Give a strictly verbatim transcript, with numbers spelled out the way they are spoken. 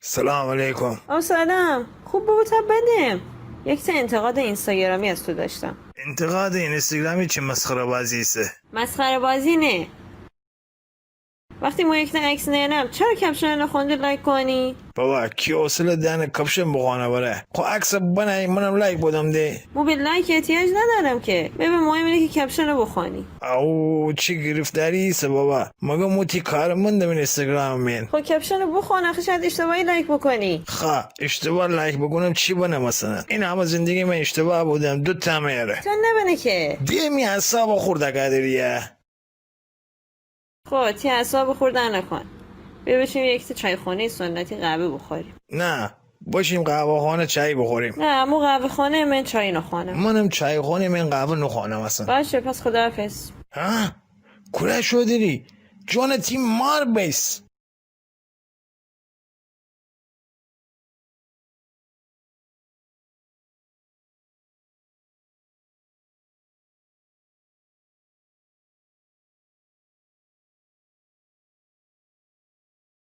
سلام علیکم. او سلام. خوب بوبو تا بدم. یک تا انتقاد اینستاگرامی از تو داشتم. انتقاد اینستاگرامی چی مسخره بازی ایسه؟ مسخره بازی نه. وقتی مو یک تا عکس نینم، چرا کپشن نخوانده لایک کنی؟ بابا، کی حوصله دانه کپشن بخوانه بره؟ خو عکس بنای منم لایک بدم ده. مو به لایک احتیاج ندارم که. به به مهم اینه که کپشن رو بخوانی. او چی گرفتاری ایسه بابا؟ مگه مو تی کارمندم اینستاگرام مین؟ خو کپشن رو بخوان، آخه شاید اشتباهی لایک بکنی. خا، اشتباه لایک بکنم چی بنه مثلا؟ این همه زندگی من اشتباه بودم، دو تا میاره. تو نبنه که. ده می اعصاب خورده کدریه. خو، تی اعصاب خورده نکن. بیا بشیم یک تا چایخانه سنتی قهوه بخوریم. نه، بشیم قهوه خانه چای بخوریم. نه، مو قهوه خانه من چای نخوانم. منم چایخانه من قهوه نخوانم اصلا. باشه، پس خداحافظ. ها؟ کره شو دری؟ جان تی مار بیس.